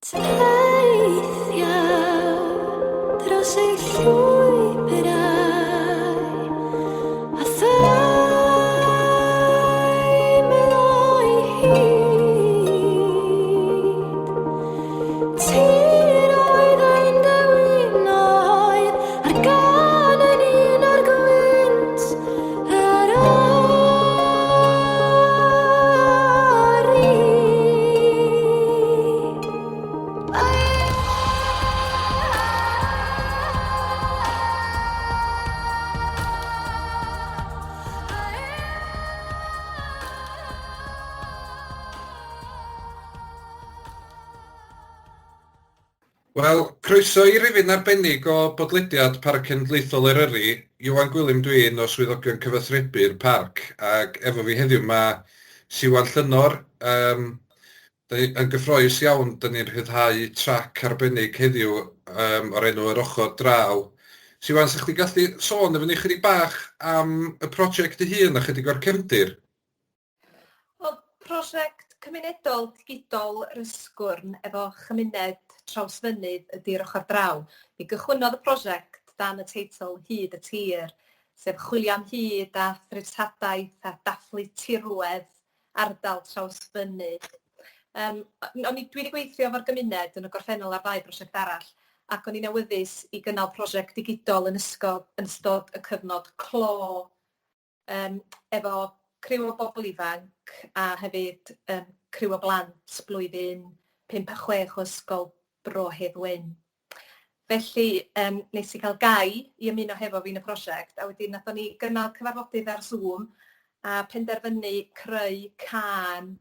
Teithiau dros ei llwybrau a theimlo'i hyd. Tiroedd ein dewinoedd a'r gân yn un o'r gwynt yr Wel, croeso i rifyn arbennig o bodlediad Parc Cenedlaethol Eryri. Iwan Gwilym dwi, un o swyddogion cyfathrebu'r parc, ac efo fi heddiw mae Siwan Llynor, um, Da ni yn gyffrous iawn, da ni'n rhyddhau trac arbennig heddiw yym o'r enw Yr Ochr Draw. Siwan, 'sa chdi'n gallu sôn efo ni chydig bach am y prosiect dy hun a chydig o'r cefndir? Wel, prosiect cymunedol digidol Yr Ysgwrn efo chymuned Trawsfynydd ydy'r Ochr Draw. Mi gychwynnodd y prosiect dan y teitl Hyd y Tir, sef chwilio am hyd a threftadaeth a dathlu tirwedd ardal Trawsfynydd. Yym, o'n i... Dwi 'di gweithio efo'r gymuned yn y gorffennol ar ddau brosiect arall, ac o'n i'n awyddus i gynnal prosiect digidol yn ysgol yn ystod y cyfnod clo yym efo criw o bobl ifanc a hefyd yym criw o blant blwyddyn 5 a 6 o ysgol Bro Hedd Wyn. Felly yym nes i cael Guy i ymuno hefo fi yn y prosiect a wedyn nathon ni gynnal cyfarfodydd ar Zoom a penderfynu creu cân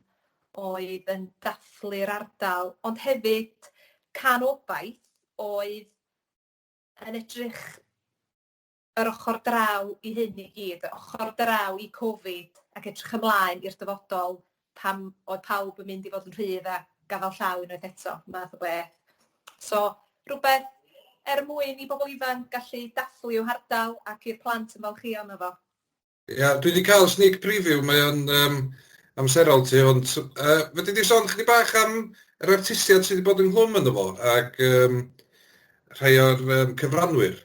oedd yn dathlu'r ardal ond hefyd cân obaith oedd yn edrych yr ochr draw i hyn i gyd, y ochr draw i Covid ac edrych ymlaen i'r dyfodol pan oedd pawb yn mynd i fod yn rhydd a gafael llaw unwaith eto, math o beth. So rhywbeth er mwyn i bobl ifanc gallu dathlu i'w hardal ac i'r plant ymfalchïo yno fo. Ia, dwi 'di cael sneak preview, mae o'n yym amserol tu hwnt. Yy, fedri di sôn chydig bach am yr artistiaid sydd wedi bod ynghlwm ynddo fo ac yym rhai o'r yym cyfranwyr?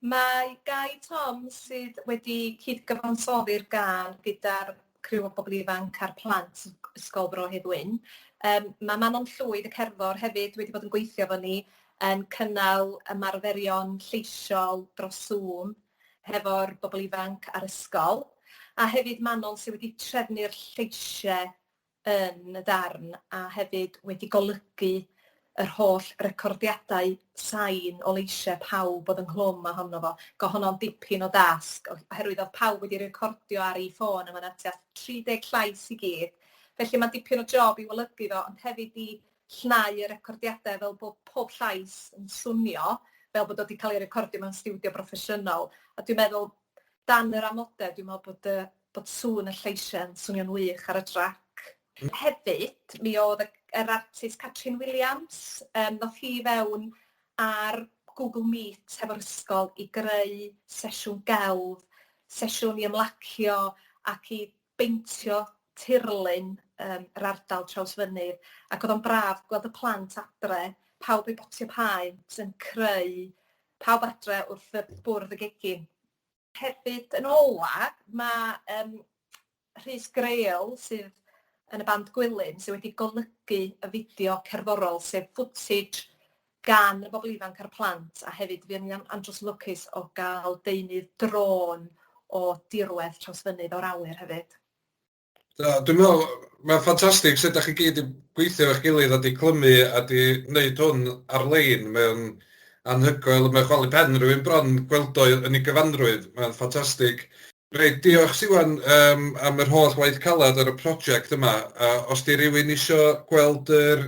Mae Guy Toms sydd wedi cyd-gyfansoddi'r gân gyda'r criw o bobl ifanc a'r plant Ysgol Bro Hedd Wyn. Yym, mae Manon Llwyd, y cerddor, hefyd wedi bod yn gweithio efo ni yn cynnal ymarferion lleisiol dros Zoom hefo'r bobl ifanc a'r ysgol, a hefyd Manon sydd wedi trefnu'r lleisiau yn y darn a hefyd wedi golygu yr holl recordiadau sain o leisiau pawb oedd ynghlwm ohono fo. Go honno'n dipyn o dasg oherwydd oedd pawb wedi recordio ar eu ffôn a mae 'na tua 30 llais i gyd. Felly mae'n dipyn o job i'w olygu fo ond hefyd i llnau y recordiadau fel bod pob llais yn swnio fel bod o 'di cael ei recordio mewn stiwdio broffesiynol. A dwi'n meddwl, dan yr amodau, dwi'n meddwl bod y bod sŵn y lleisiau yn swnio'n wych ar y trac. Hefyd, mi oedd y yr artist Catrin Williams, yym ddoth hi fewn ar Google Meet hefo'r ysgol i greu sesiwn gelf, sesiwn i ymlacio ac i beintio tirlun yym yr ardal Trawsfynydd ac o'dd o'n braf gweld y plant adre, pawb eu botia paent yn creu, pawb adre wrth y bwrdd y gegin. Hefyd yn ola ma' yym Rhys Grail sydd yn y band Gwilym sydd wedi golygu y fideo cerddorol sef footage gan y bobl ifanc a'r plant a hefyd fuon ni'n andros o lwcus o gael deunydd drôn o dirwedd Trawsfynydd o'r awyr hefyd. Da, dwi'n meddwl, mae'n ffantastig sut dach chi gyd 'di gweithio efo'ch gilydd a 'di clymu a 'di wneud hwn ar-lein. Mae o'n anhygoel, mae'n chwalu pen rhywun bron gweld o yn ei gyfanrwydd. Mae'n ffantastig. Reit, diolch Siwan yym am yr holl waith caled ar y prosiect yma. A os 'di rhywun isio gweld yr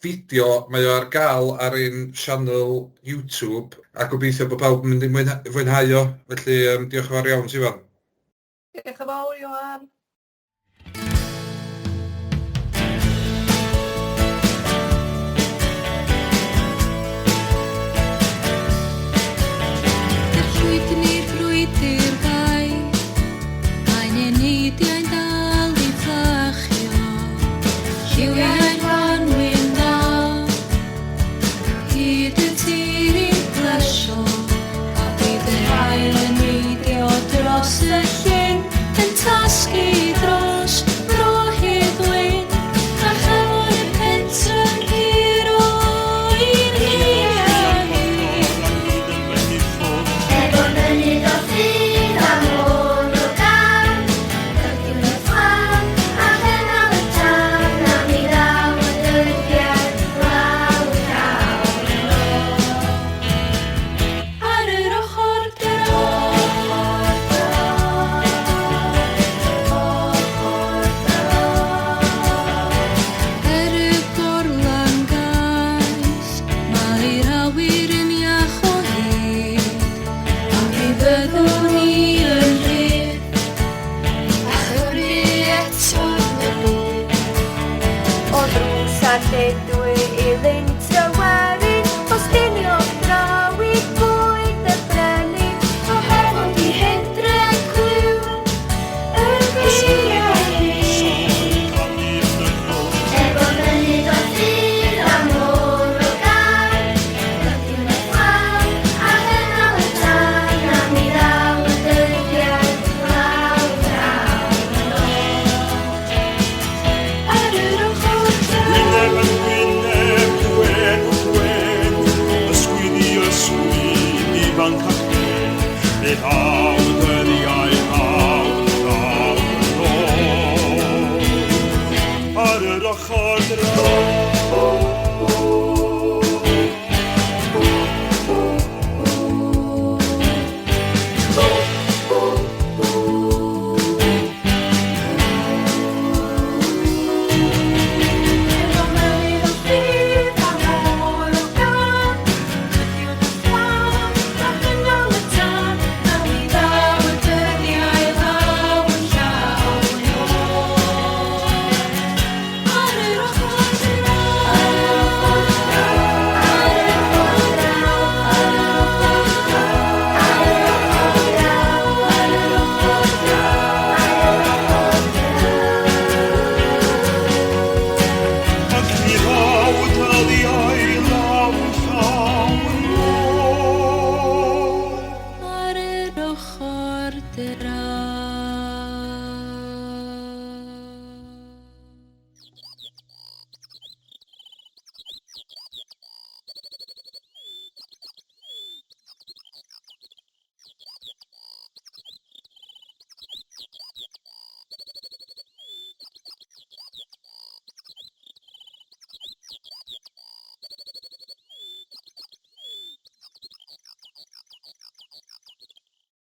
fideo, mae o ar gael ar ein sianel YouTube, a gobeithio bod pawb yn mynd i fwynhau o. Felly yym diolch yn fawr iawn Siwan. Diolch yn fawr Ioan. I'r llwydni brwydr gaeth, Mae'n eneidiau'n dal i fflachio, Lliwiau'r gwanwyn dal. Ieuenctid.